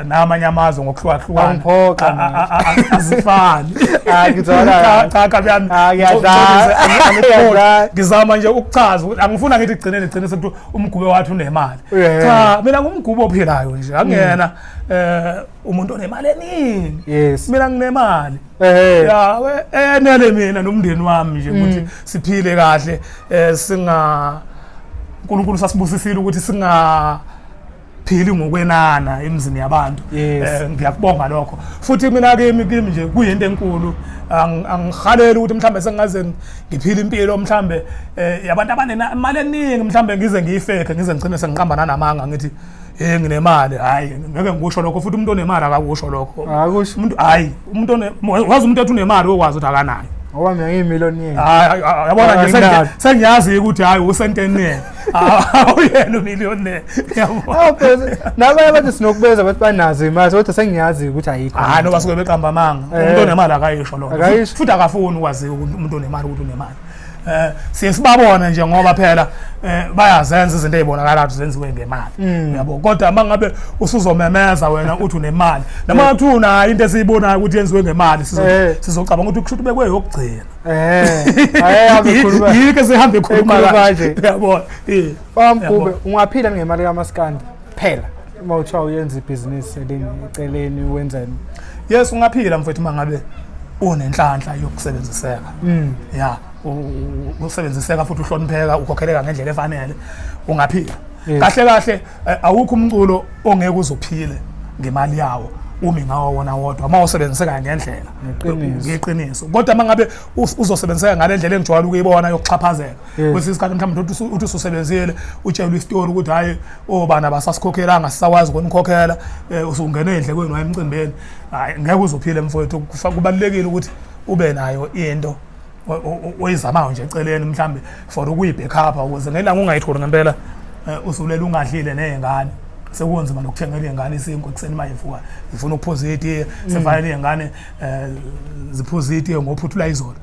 namanye amazwe ngokuhlukahlukana Angiphoxa azifani. Hayi, ngizwala. Cha, kabi yami. Hayi, ngiyadlala. Ngizama nje ukuchaza ukuthi angifuna ngithi gcineni sekuthi uMgube wathi unemali. Cha, mina ngumgube ophilayo nje, angiyena umuntu onemali eningi. Mina nginemali ya enele mina nomndeni wami nje ukuthi siphile kahle, singa uNkulunkulu sasibusisile ukuthi singa phili ngokwenana emzini yabantu. Ngiyakubonga lokho. Futhi mina kimi nje kuyinto enkulu, angihaleli ukuthi mhlambe sengaze ngiphile impilo mhlambe yabantu abanemali eningi, mhlambe ngize ngiyifeke, ngize ngigcine sengiqamba nanamanga ngithi hey nginemali. Hayi, ngeke ngikusho lokho, futhi umuntu onemali akakusho lokho. Akusho. Umuntu, hayi, umuntu wazi umuntu ethi unemali okwazi ukuthi akanayo. Ngoba mina ngiyimillionaire. Hayi, yabona nje sengiyazi ukuthi hayi usentenere, awuyena umillionaire, yabo. Nabanye abantu sinokubeza bathi banazo imali, kodwa sengiyazi ukuthi ayikho. Hayi, noba suke beqamba amanga. Umuntu onemali akayisho lokho, futhi akafuni ukwazi umuntu onemali ukuthi unemali. Siye sibabone nje ngoba phela bayazenza izinto ezibonakala ukuthi zenziwe ngemali, yabo. Kodwa mangabe usuzomemeza wena uthi unemali, noma ngathi unayo into esiyibonayo ukuthi yenziwe ngemali, sizocabanga ukuthi kusho ukuthi bekwe yokugcina. Hayi, yike sihambe ekhuluma kanje, yabo. Mgube, ungaphila ngemali kaMaskandi phela uma uthiwa uyenza ibhizinisi eceleni, wenzeni? Yes, ungaphila mfethu mangabe unenhlanhla yokusebenziseka. Ya, usebenziseka futhi uhlonipheka, ukhokheleka ngendlela efanele, ungaphila. Kahle kahle awukho umculo ongeke uzophile ngemali yawo umi ngawo wona wodwa uma usebenziseka ngendlela, ngeqiniso. Kodwa uma ngabe uzosebenziseka ngale ndlela engijwayele ukuyibona yokuxhaphazeka kwesinye isikhathi, mhlawumbe uthi ususebenzile, utshelwe isitori ukuthi hhayi, obani abasasikhokhelanga, sisakwazi ukunikhokhela, usungena ey'ndlekweni waye emcimbini, hhayi, ngeke uzophile mfowethu. Kubalulekile ukuthi ube nayo into oyizamayo nje eceleni, mhlambe for ukuyi-backup, ukuze ngelanga ungayitholi ngempela, usulela ungadlile ney'ngane, sekunzima nokuthengela iy'ngane isinkwa ekuseni uma yivuka zifuna ukuphuza itiye, sefanele iy'ngane ziphuza itiye ngophuthula izolo.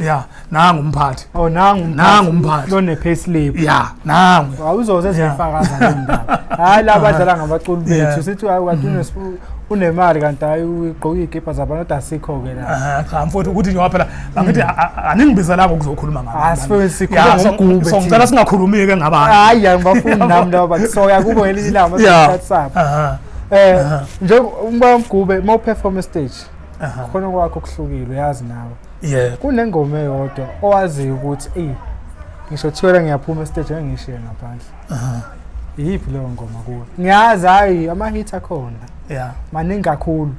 Ya, nangu umphathi. Oh, nangu. Nangu umphathi. Lo ne payslip. Ya, nangu. Awuzoze ezifakaza le ndaba. Hayi, laba badlala ngabaculi bethu, sithi hayi, kanti unemali, kanti hayi, ugqoka iy'kipa zabantu, kodwa asikho-ke la. Cha mfowethu, ukuthi njengoba phela angithi aningibizelanga ukuzokhuluma ngabantu, sikhuluma. So ngicela singakhulumi-ke ngabantu. Hayi, angibafuni nami laba bantu, soya kubo ngelinye ilanga masikhathi sabo. Nje uMgube, uma uperform stage, khona kwakho kuhlukile, uyazi nawe. Kunengoma eyodwa owaziyo ukuthi eyi, ngisho thiwela ngiyaphuma estage, ngeke ngishiye ngaphandle. Iyiphi leyo ngoma kuwe? Ngiyazi hayi, ama-hit akhona maningi kakhulu,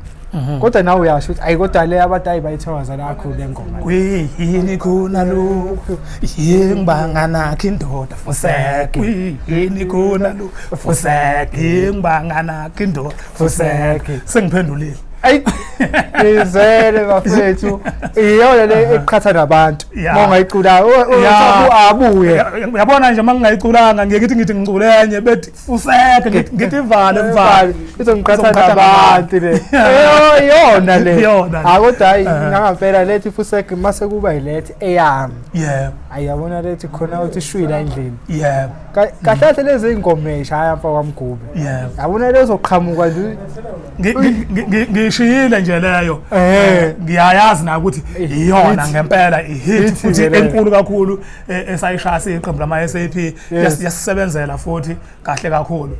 kodwa nawe uyasho ukuthi ayi, kodwa le abantu ayi bayithokoza kakhulu le ngoma. Kwiyini khona lokhu yingibanganakho indoda fuseke, kwiyini khona lokhu fuseke, yingibanganakho indoda fuseke. Sengiphendulile. Ayi, izele bafethu, iyona le eqhatha nabantu uma ungayicula abuye. Uyabona nje, uma ngingayiculanga ngeke ngithi ngicule enye bethi fuseke, ngithi ivale mvale. Izongiqhatha nabantu le, iyona le. Iyona. Kodwa hayi, nangempela lethi fuseke mase kuba yilethi eyami. Ayabona lethi khona uthi shwila endlini. Kahle kahle lezi ngoma eshaya mfa kwaMgube. Yabona lezo qhamuka nje. Ngishiyile nje leyo. Ngiyayazi na ukuthi iyona ngempela i-hit futhi enkulu kakhulu esayishaya siyiqembu lama-SAP, yasisebenzela futhi kahle kakhulu.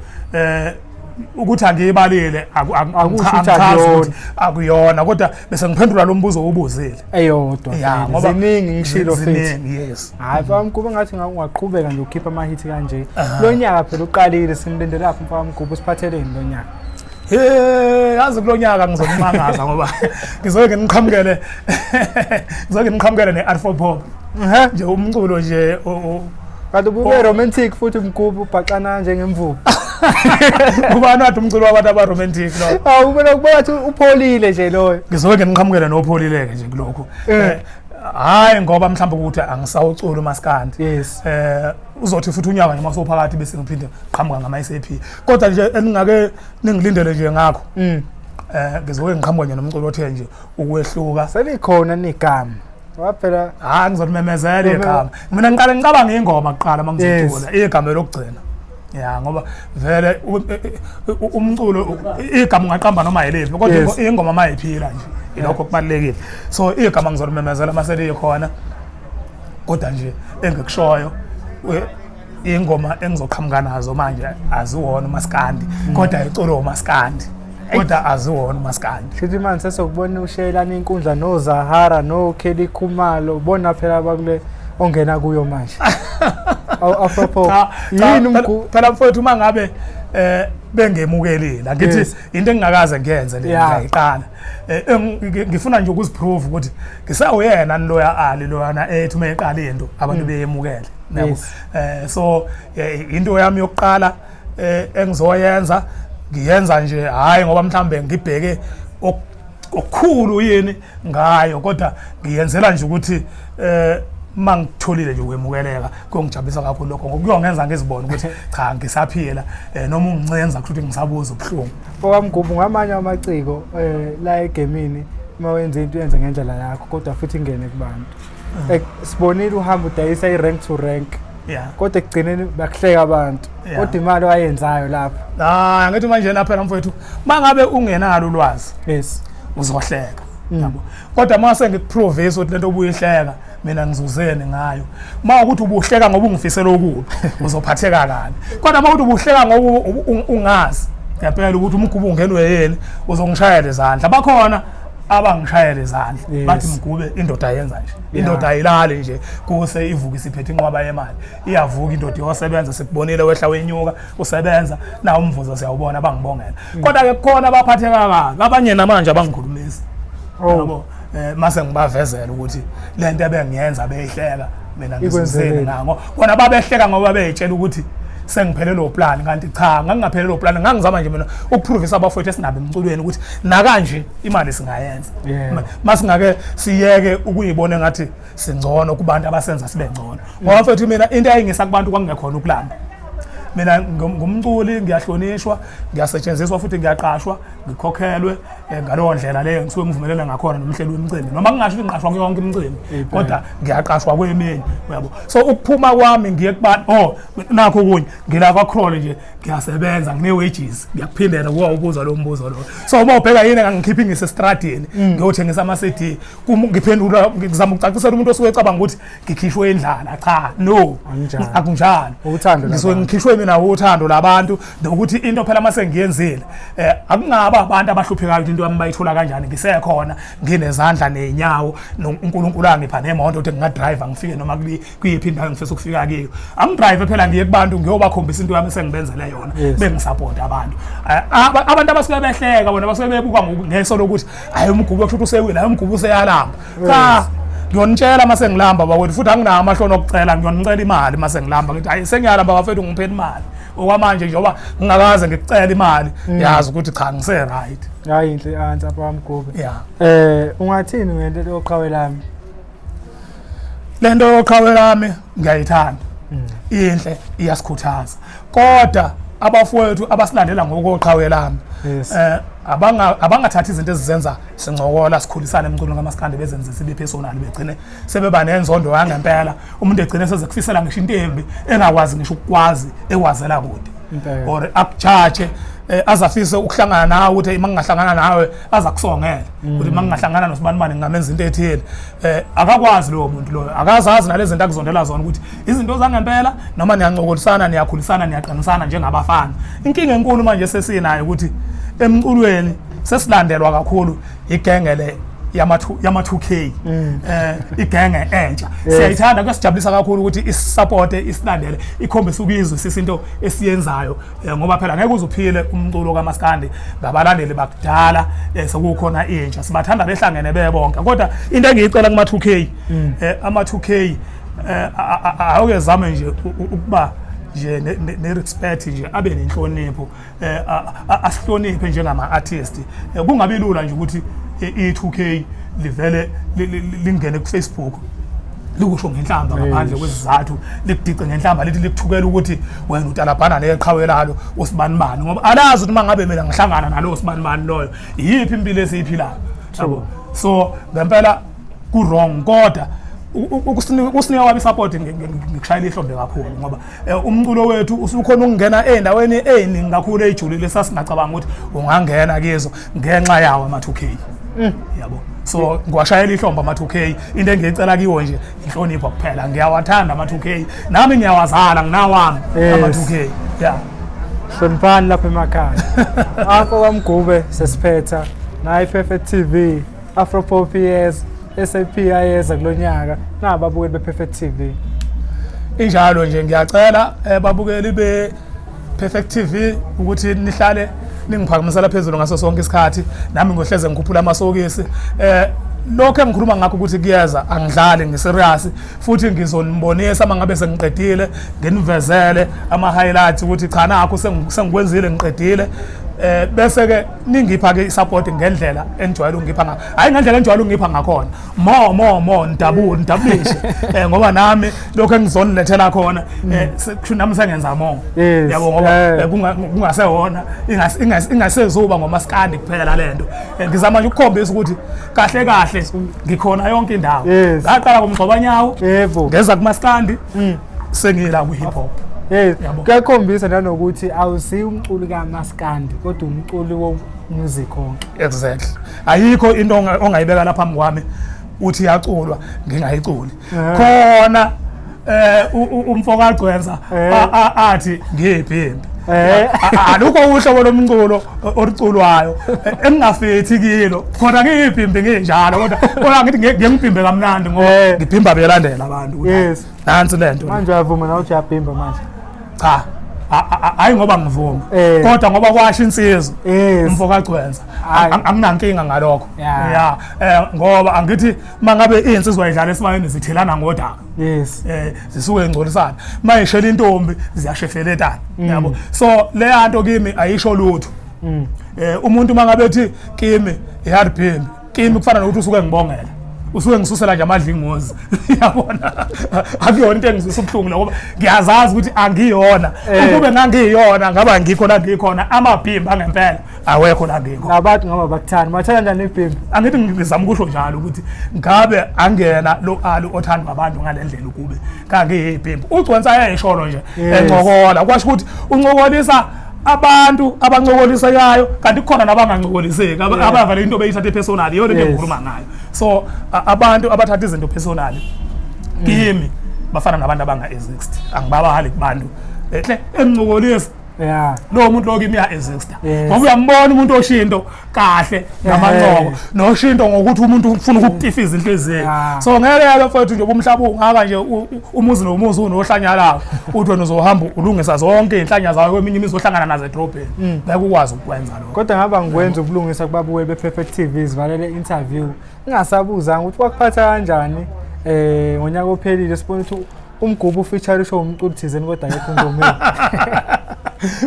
Ukuthi angiyibalile akusho akuyona, kodwa bese ngiphendula lo mbuzo ubuzile. Eyodwa. Ngoba ziningi, ngishilo futhi. Ziningi, yes. Hayi mfana, ngathi ungaqhubeka nje ukhipha ama-hit kanje. Lo nyaka phela uqalile, simlindele lapho mfana Mgube, usiphatheleni lo nyaka? Hey, yazi kulo nyaka ngizokumangaza ngoba ngizoke ngiqhamukele ne-R4 pop. Nje umculo nje. Kanti ubube romantic futhi Mgube, ubhaxana njengemvubu. Ubani wathi umculo wabantu aba-romantic lo? Awu, ubona kubona ukuthi upholile nje loyo. Ngizoke ngiqhamukele nopholile-ke nje kulokhu. Hayi, ngoba mhlawumbe ukuthi angisawuculi umaskandi. Uzothi futhi unyaka nje mawusophakathi bese ngiphinde qhamuka ngama-SAP. Kodwa nje eningake ningilindele nje ngakho, ngizoke ngiqhamuka nje nomculo othe nje ukwehluka. Selikhona nigama waphela? Hayi, ngizolimemezela igama. Mina ngiqale ngicabanga ingoma kuqala uma ngizocula, igama elokugcina. Ya, ngoba vele umculo igama ungaqamba noma yiliphi, kodwa ingoma mayiphila nje, ilokho kubalulekile. So igama ngizolimemezela uma selikhona. Kodwa nje engikushoyo, ingoma engizoqhamuka nazo manje aziwona umaskandi, kodwa iculo umaskandi, kodwa aziwona umaskandi. Shuthi manje sesokubona ushayelana inkundla noZahara noKelly Khumalo, bona phela abakule ongena kuyo manje. Afro pop yini umgu phela mfowethu uma ngabe bengemukelile angithi into engingakaze ngiyenze le ngiyayiqala ngifuna nje ukuziprove ukuthi ngisawuyena loya Ali loyana ethi uma eqala into abantu beyemukele yabo so into yami yokuqala engizoyenza ngiyenza nje hayi ngoba mhlambe ngibheke okukhulu yini ngayo kodwa ngiyenzela nje ukuthi uma ngitholile nje ukwemukeleka kuyongijabulisa kakhulu lokho ngokuyongenza ngizibone ukuthi cha ngisaphila noma ungincenza kusho ukuthi ngisabuza ubuhlungu. OkaMgubu ngamanye amaciko la egemini uma wenza into uyenze ngendlela yakho kodwa futhi ingene kubantu. Sibonile uhamba udayisa i-rank to rank. Kodwa ekugcineni bakuhleka abantu. Kodwa imali owayenzayo lapho. Hayi ngithi manje na phela mfowethu mangabe ungenalo ulwazi. Yes. Uzohleka. Yabo. Kodwa mase ngikuprove ukuthi lento obuyihleka mina ngizuzeni ngayo. Uma ukuthi ubuhleka ngoba ungifisela okubi uzophatheka kabi. Kodwa uma ukuthi ubuhleka ngoba ungazi ngiyapela ukuthi umgubu ungenwe yini uzongishayela izandla. Bakhona abangishayela izandla bathi Mgube indoda yenza nje. Indoda ayilali nje kuse ivuka isiphethe inqwaba yemali. Iyavuka indoda iyosebenza sikubonile wehla wenyuka usebenza na umvuzo siyawubona bangibongela. Kodwa ke kukhona abaphatheka kabi abanye namanje abangikhulumisi. Yabo mase ngibavezela ukuthi lento ebengiyenza beyihleka mina ngizuzeni ngango bona babehleka ngoba beyitshela ukuthi sengiphelelwe plan kanti cha ngangingaphelelwe plan ngangizama nje mina ukuprovisa abafowethu esinabo emculweni ukuthi nakanje imali singayenza masingake siyeke ukuyibona ngathi singcono kubantu abasenza sibe ngcono ngoba mfethu mina into eyayingisa kubantu kwakungekhona ukulamba. Mina ngumculi ngiyahlonishwa ngiyasetshenziswa futhi ngiyaqashwa ngikhokhelwe ngaleyo ndlela leyo ngisuke ngivumelene ngakhona nomhleli wemicimbi noma ngingasho ukuthi ngiqashwa kuyo yonke imicimbi kodwa ngiyaqashwa kweminye uyabo. So ukuphuma kwami ngiye kubantu oh nakho okunye ngila kwaCrawl nje ngiyasebenza ngine-wages ngiyakuphindela kuwa ubuza lo mbuzo lo. So uma ubheka yini ngangikhipha ngisestradini ngiyothengisa ama-CD ngiphendula ngizama ukucacisela umuntu osuke ecabanga ukuthi ngikhishwe indlala cha no akunjalo ngisuke ngikhishwe mina uthando labantu nokuthi into phela mase ngiyenzile akungaba abantu abahluphekayo ukuthi into yami bayithola kanjani ngisekhona nginezandla nezinyawo uNkulunkulu angipha nemoto ukuthi ngingadrive ngifike noma kuyiphi indawo engifisa ukufika kiyo angidrive phela ngiye kubantu ngiyobakhombisa into yami esengibenzele yona bengisupport abantu abantu abasuke behleka bona basuke bebuka ngeso lokuthi hayi umgubu kusho ukuthi usewile hayi umgubu useyalamba cha ngiyonitshela mase ngilamba bakwethu futhi anginawo amahloni okucela ngiyonicela imali mase ngilamba ngithi hayi sengiyalamba bafethu ngipheni imali okwamanje njengoba ngingakaze ngikucela imali yazi ukuthi cha ngise right. Hayi inhle answer bamgube. Yeah. Ungathini ngento yoqhawe lami? Lento yoqhawe lami ngiyayithanda. Inhle iyasikhuthaza. Kodwa abafowethu abasilandela ngokoqhawe lami abangathathi izinto ezizenza sincokola sikhulisana emculweni kamaskandi bezenze sibe personal begcine sebeba nenzondo yangempela umuntu egcine sezekufisela ngisho into embi engakwazi ngisho ukukwazi ekwazela kude or akujaje azafise ukuhlangana nawe ukuthi uma ngingahlangana nawe aza kusongela ukuthi uma ngingahlangana nosibanibani ngingamenza into ethile akakwazi lowo muntu loyo akazazi nalezi zinto akuzondela zona ukuthi izinto zangempela noma niyancokolisana niyakhulisana niyaqinisana njengabafana. Inkinga enkulu manje sesinayo ukuthi emculweni sesilandelwa kakhulu igenge le yama 2K igenge entsha siyayithanda kuyasijabulisa kakhulu ukuthi isupporte isilandele ikhombise ukuyizwisisa into esiyenzayo ngoba phela ngeke uzuphile umculo kaMaskandi ngabalandeli bakudala sekukhona intsha sibathanda behlangene bebonke kodwa into engiyicela kuma 2K ama 2K awuke zame nje ukuba nje ne respect nje abe nenhlonipho asihloniphe njengama artist kungabi lula nje ukuthi i2K livele lingene ku Facebook likusho ngenhlamba ngaphandle kwesizathu likudice ngenhlamba lithi likuthukela ukuthi wena utalabhana neqhawe lalo usibanibani ngoba alazi ukuthi mangabe mina ngihlangana nalo sibanibani loyo iyiphi impilo esiyiphilayo yabo. So ngempela ku wrong kodwa ukusinika kwami support ngikushayela ihlombe kakhulu ngoba umculo wethu usukhona ukungena ezindaweni eziningi kakhulu ejulile sasingacabanga ukuthi ungangena kizo ngenxa yawo ama 2K yabo. So ngiwashayela ihlombe ama 2K into engiyicela kiwo nje inhlonipho kuphela ngiyawathanda ama 2K nami ngiyawazala nginawami ama 2K yeah. Hloniphani lapha emakhaya. Apho kwaMgube sesiphetha nayi Perfect TV Afro Pop yes SAP ayeza kulonyaka nababukeli bePerfect TV. Injalo nje ngiyacela babukeli be Perfect TV ukuthi nihlale ningiphakamisela phezulu ngaso sonke isikhathi, nami ngohleze ngikhuphula amasokisi. Lokho engikhuluma ngakho ukuthi kuyeza, angidlali, ngiserious, futhi ngizonibonisa mangabe sengiqedile, nginivezele ama highlights ukuthi cha nakho sengikwenzile, ngiqedile. Bese ke ningipha ke isupport ngendlela enijwayele ukungipha ngayo, hayi ngendlela enijwayele ukungipha ngakhona, more more more, ndabule ndabulishe, ngoba nami lokho engizonilethela khona nami sengenza more, yabo, ngoba kungasewona ingasezuba ngomaskandi kuphela lento. Ngizama nje ukukhombisa ukuthi kahle kahle ngikhona yonke indawo. Ngaqala kumgxobanyawo, ngeza kumaskandi, sengila ku hip hop. Yes, kuyakhombisa nanokuthi awusiyi umculi kamaskandi kodwa umculi wo music wonke. Exactly, ayikho into ongayibeka lapha phambi kwami uthi iyaculwa ngingayiculi. Khona umfo kaGcwensa athi ngiyibhimbi, alukho uhlobo lomculo oluculwayo engingafithi kilo khona, ngiyibhimbi nginjalo, kodwa ngithi ngiyengibhimbe kamnandi ngoba ngibhimba belandela abantu. Nansi lento. Manje uyavuma nawe uthi uyabhimba manje? Cha, hayi ngoba ngivuma, kodwa ngoba kwasho insizwa umfo kaGcwensa, anginankinga ngalokho ya, ngoba angithi mangabe iy'nsizwa idlala esibayeni zithelana ngodaka, zisuke ngcolisana, mayishela intombi ziyashefeletana, yabo. So leya nto kimi ayisho lutho. Umuntu mangabe ethi kimi iyalibhimbi, kimi kufana nokuthi usuke ngibongela, usuke ngisusela nje amadlingozi, yabona. Akuyona into engizwisa ubuhlungu ngoba ngiyazazi ukuthi angiyona. Ukube ngangiyona ngaba ngikho la ngikhona. Amabhimbi angempela awekho la ngikho. Abantu ngoba bakuthanda, bathanda njani ibhimbi? Angithi ngizama ukusho njalo ukuthi ngabe angena lo alu othandwa abantu ngale ndlela ukube kangiyibhimbi. Ugcwensa ayisholo nje encokola, kwasho ukuthi uncokolisa abantu abancokolisekayo, kanti kukhona nabangancokoliseki, abavele into beyithathe personal. Iyona into engikhuluma ngayo. So abantu abathatha izinto personal kimi bafana nabantu abanga-exist, angibabali kubantu hle emncokolisa. Lowo muntu lo kimi uya-exista, ngoba uyambona umuntu oshinto kahle ngamancoko noshinto ngokuthi umuntu ufuna ukukutifiza inhliziyo. So ngeke ke mfowethu, nje umhlaba ungaka nje, umuzi nomuzi unohlanya lawo, uthi wena uzohamba ulungisa zonke iy'nhlanya zawo kweminye imizi ohlangana nazo edrobheni, ngeke ukwazi ukukwenza lokho. Kodwa ngaba ngikwenza ubulungisa kubabukeli be-Perfect TV, sivalele interview ngingasabuzanga ukuthi kwakuphatha kanjani ngonyaka ophelile sibona ukuthi umgubu ufeature usho umculo thizeni kodwa akekho engomeni.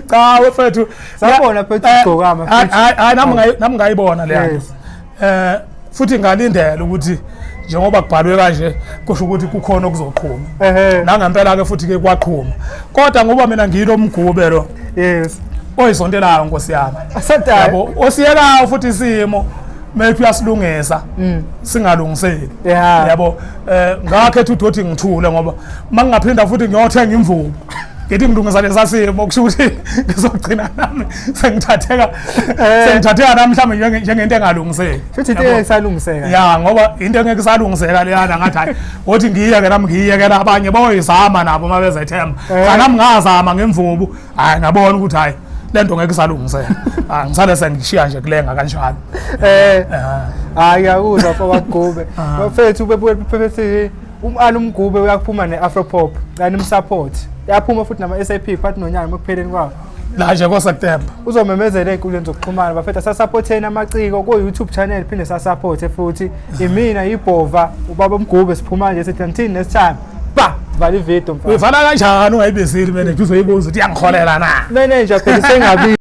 Cha mfethu. Sabona phethu igcokama. Hayi, nami ngayibona leyo nto. Futhi ngalindela ukuthi njengoba kubhalwe kanje kusho ukuthi kukhona okuzoqhuma. Nangempela ke futhi ke kwaqhuma, kodwa ngoba mina ngiyilo mgube lo oyisontelayo, nkosi yami, yabo, osiyekayo futhi isimo methi uyasilungisa singalungiseki, yabo. Ngakhetha ukuthi uthi ngithule, ngoba mangingaphinda futhi ngiyothenga imvubu ngithi ngilungisa lesa simo, kusho ukuthi ngizogcina nami sengithatheka nami mhlawumbe njengento engalungiseki. Futhi into engeke isalungiseka. Ya, ngoba into engeke isalungiseka leyana, ngathi hayi, othi ngiyeke nami, ngiyekela abanye boyizama nabo uma bezethemba. Cha, nami ngazama ngemvubu, hayi, ngabona ukuthi hayi, lento ngeke isalungiseka. Ah, ngisale sengishiya nje kulenga kanjalo. Hayi, ngiyakuzwa mfo kaGube. Bafethu bebuke Perfect, umali umgube uyaphuma ne-Afro pop, kanti imsupport yaphuma futhi nama-SAP phakathi nonyaka ekupheleni kwawo. La nje koSeptember. Uzomemezela ey'nkundleni zokuxhumana. Bafethu, asasupporteni amaciko ku-YouTube channel, phinde sasupporte futhi imina ibhova ubaba umgube. Siphuma nje sithi until next time, ba vala ividiyo mfana. Uyivala kanjani ungayibizile manager? Uzoyibuza ukuthi iyangiholela na? Manager phela sengabi.